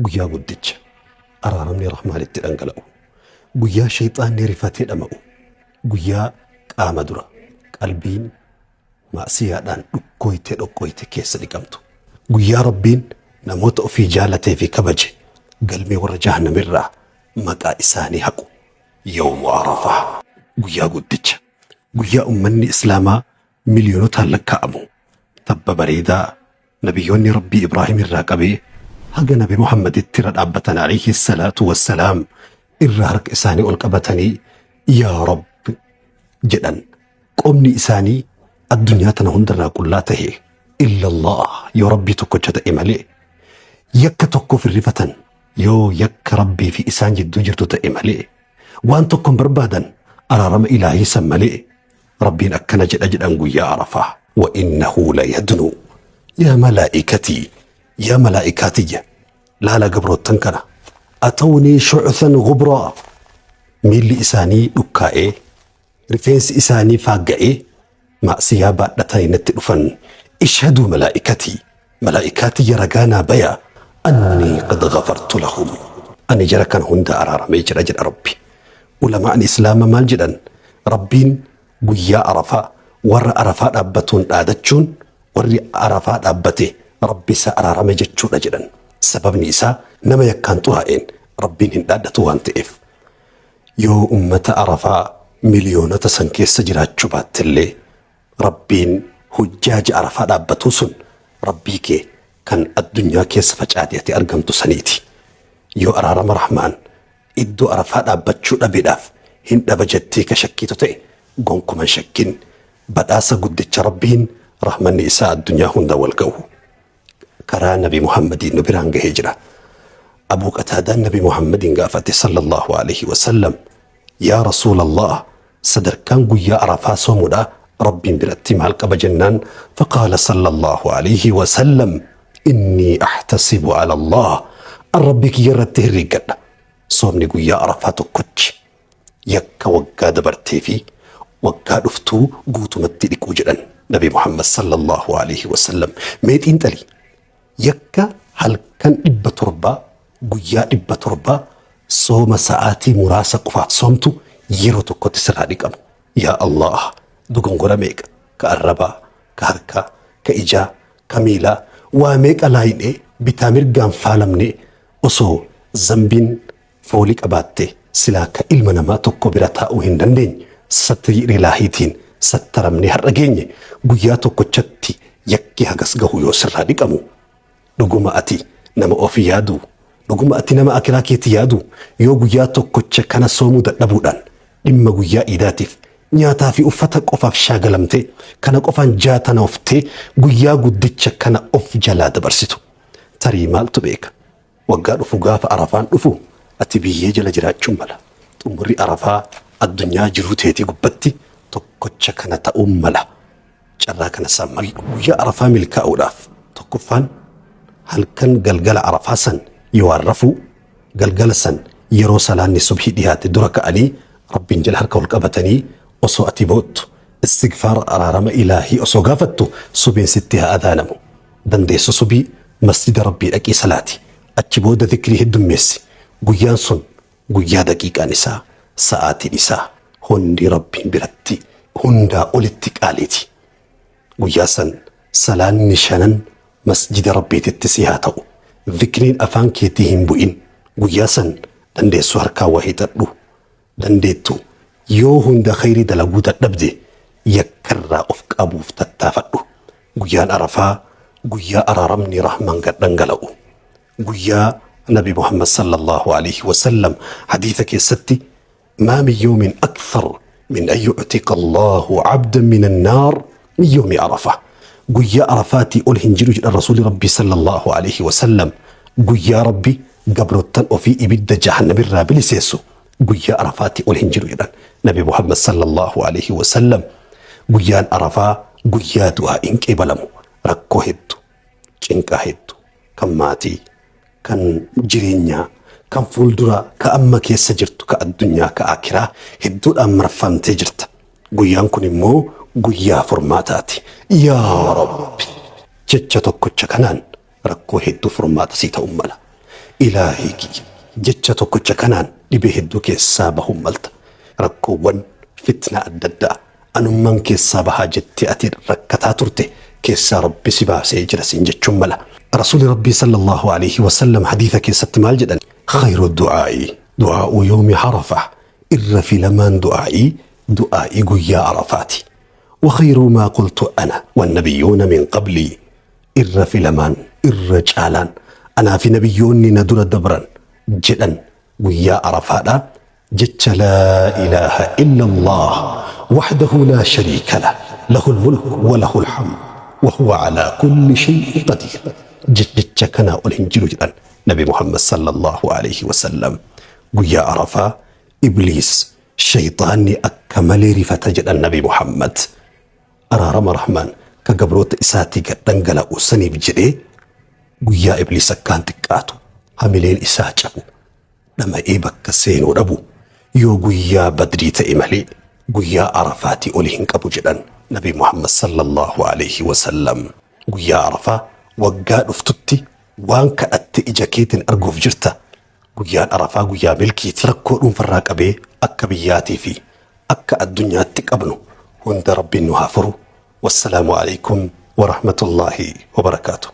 Guyyaa guddicha araaramni Rahmaan itti dhangala'u. Guyyaa shayxaanni rifatee dhama'u. Guyyaa qaama dura qalbiin ma'siyaadhaan dhukkooytee dhoqqooyte keessa dhiqamtu. Guyyaa Rabbiin namoota ofii jaalatee fi kabaje galmee warra jahannamirraa maqaa isaanii haqu. Yawmu Arafaa. Guyyaa guddicha. Guyyaa ummanni Islaamaa miliyoonotaan lakkaa'amu tabba bareedaa nabiyyoonni Rabbii Ibraahim irraa qabee haga Nabi Muhammaditti irra dhaabbatan alayhi salaatu wassalaam irra harka isaanii ol qabatanii yaa Rabbi jedhan. Qomni isaanii addunyaa tana hundarraa qullaa tahe illa Allah yoo Rabbii tokkocha ta'e malee yakka tokkoof hin rifatan yoo yakka Rabbii fi isaan jidduu jirtu ta'e malee waan tokko hin barbaadan araarama ilaahii san malee. Rabbiin akkana jedha jedhan guyyaa Arafaa. Wa innahu layadnu yaa malaa'ikatii, yaa malaa'ikaa tiyya, laala gabroottan kana, atawnii shu'than gubraa, miilli isaanii dhukkaa'ee rifeensi isaanii faagga'ee ma'siyaa baadhatanii natti dhufan, ishhaduu malaa'ikatii, malaa'ikaa tiyya ragaa naa baya, annii qad ghafartu lahum, ani jara kana hunda araaramee jira jedha Rabbi. Ulamaan Islaama maal jedhan? Rabbiin guyyaa Arafaa warra Arafaa dhaabbatuun dhaadachuun warri Arafaa dhaabbate Rabbi isa araarame jechuudha jedhan. Sababni isaa nama yakkaan xuraa'een Rabbiin hin dhaaddatu waan ta'eef. Yoo ummata Arafaa miliyoonota san keessa jiraachuu baattellee Rabbiin hujjaaja Arafaa dhaabbatuu sun Rabbii kee kan addunyaa keessa facaatee ati argamtu saniiti. Yoo araarama Rahmaan iddoo Arafaa dhaabbachuu dhabeedhaaf hin dhaba jettee ka shakkiitu ta'e gonkuma hin shakkin, badhaasa guddicha Rabbiin rahmanni isaa addunyaa hunda wal ga'u karaa Nabi Muhammadiin nu biraan gahee jira. Abuu Qataadaan Nabi Muhammadiin gaafate sallallahu alaihi wasallam, yaa Rasuulallah, sadarkaan guyyaa Arafaa soomuudha Rabbiin biratti maal qaba jennaan, faqaala sallallahu alaihi wasallam, innii ahtasibu ala Allah, an Rabbii kiyya irratti herreeggadha, soomni guyyaa Arafaa tokkochi yakka waggaa dabartee fi waggaa dhuftuu guutumatti dhiquu jedhan Nabi Muhammad sallallahu alaihi wasallam. Mee xiinxali, yakka halkan 700 guyyaa 700 sooma sa'aatii muraasa qofaaf soomtu yeroo tokkotti sirraa dhiqamu. Yaa Allah, dogongora meeqa ka arrabaa, ka harkaa, ka ijaa, ka miilaa, waa meeqa laayinee bitaa mirgaan faalamnee osoo zambiin foolii qabaatte silaa ka ilma namaa tokko bira taa'uu hin dandeenye, satrii ilaahiitiin sattaramnee har'a geenye. Guyyaa tokkochatti yakki hagas gahu yoo sirraa dhiqamu, dhuguma ati nama ofi yaadu, dhuguma ati nama akiraa keetti yaadu? Yoo guyyaa tokkocha kana soomuu dadhabuudhaan dhimma guyyaa iidaatiif nyaataa fi uffata qofaaf shaagalamtee kana qofaan jaatanooftee guyyaa guddicha kana of jalaa dabarsitu, tarii maaltu beeka, waggaa dhufu gaafa Arafaan dhufu ati biyyee jala jiraachuun mala. Xumurri Arafaa addunyaa jiruu teetii gubbatti tokkocha kana ta'uun mala. Carraa kana saammadhu. Guyyaa Arafaa milkaa'uudhaaf tokkoffaan halkan galgala Arafaa san yoo rafuu, galgala san yeroo salaanni subhii dhiyaate dura ka'anii Rabbiin jala harka ol qabatanii osoo ati boottu, istigfaara araarama ilaahii osoo gaafattu subiin sitti haa adaanamu. Dandeessu subii masjida Rabbii dhaqii salaati. Achi booda zikrii heddummeessi. Guyyaan sun guyyaa daqiiqaan isaa, sa'aatiin isaa hundi Rabbiin biratti hundaa olitti qaaliiti. Guyyaa san salaanni shanan masjida Rabbiititti si haa ta'u. Zikriin afaan keetii hin bu'in. Guyyaa san dandeessu harkaa waa hiixadhu. Dandeettu yoo hunda khayrii dalaguu dadhabde yakkarraa of qabuuf tattaafadhu. Guyyaan Arafaa guyyaa araaramni Rahmaan gad dhangala'u. Guyyaa Nabi Muhammad sallallahu alaihi wasallam hadiisa keessatti, maa min yawmin akthar min an yu'tiqa Allahu 'abdan min an-naar min yawmi Arafah. Guyyaa Arafaatii ol hin jiru jedhan Rasuulli Rabbii sallallahu alaihi wasallam. Guyyaa Rabbi gabrottan ofii ibidda jahannamirraa biliseessu guyyaa Arafaatii ol hin jiru jedhan Nabi Muhammad sallallahu alaihi wasallam. Guyyaan Arafaa guyyaa du'aa'iin qeebalamu. Rakkoo hedduu, cinqaa hedduu, kan maatii, kan jireenyaa, kan fuulduraa, ka amma keessa jirtu, ka addunyaa, ka akiraa hedduudhaan marfamtee jirta. Guyyaan kun immoo guyyaa furmaataati. Yaa Rabbi jecha tokkocha kanaan rakkoo hedduu furmaata sii ta'uu mala. Ilaahii kiyya jecha tokkocha kanaan dhibee hedduu keessaa bahuun malta. Rakkoowwan fitnaa adda addaa anummaan keessaa bahaa jettee ati rakkataa turte keessaa Rabbi si baasee jira siin jechuun mala. Rasuuli Rabbii sallallahu alaihi wasallam hadiisa keessatti maal jedhan? Khayru du'aa'i du'aa'u yawmi Arafa, irra filamaan du'aa'ii du'aa'ii guyyaa Arafaati. Wa khayru maa qultu ana wannabiyyoona min qablii, irra filamaan irra caalaan anaa fi nabiyyoonni na dura dabran jedhan guyyaa Arafaadha jecha laa ilaaha illa Allah wahdahu laa shariika lah lahul mulk wa lahul hamd wa huwa alaa kulli shay'in qadiir, jecha kanaa ol hin jiru jedhan Nabi Muhammad sallallahu alaihi wasallam. Guyyaa Arafaa Ibliis shayxaanni akka malee rifata jedhan Nabi Muhammad. Araarama Rahmaan ka gabroota isaatii gad dhangala'u saniif jedhee guyyaa Ibliis akkaan xiqqaatu, hamileen isaa cabu, dhama'ee bakka seenuu dhabu yoo guyyaa Badrii ta'e malee guyyaa Arafaatii oli hin qabu jedhan Nabi Muhammad sallallahu alaihi wasallam. Guyyaa Arafaa waggaa dhuftutti waan kadhatte ija keetiin arguuf jirta. Guyyaan Arafaa guyyaa milkiiti. Rakkoo dhuunfarraa qabee akka biyyaatii fi akka addunyaatti qabnu hunda Rabbiin nu haa furu. Wassalaamu alaikum wa rahmatullaahi wa barakaatu.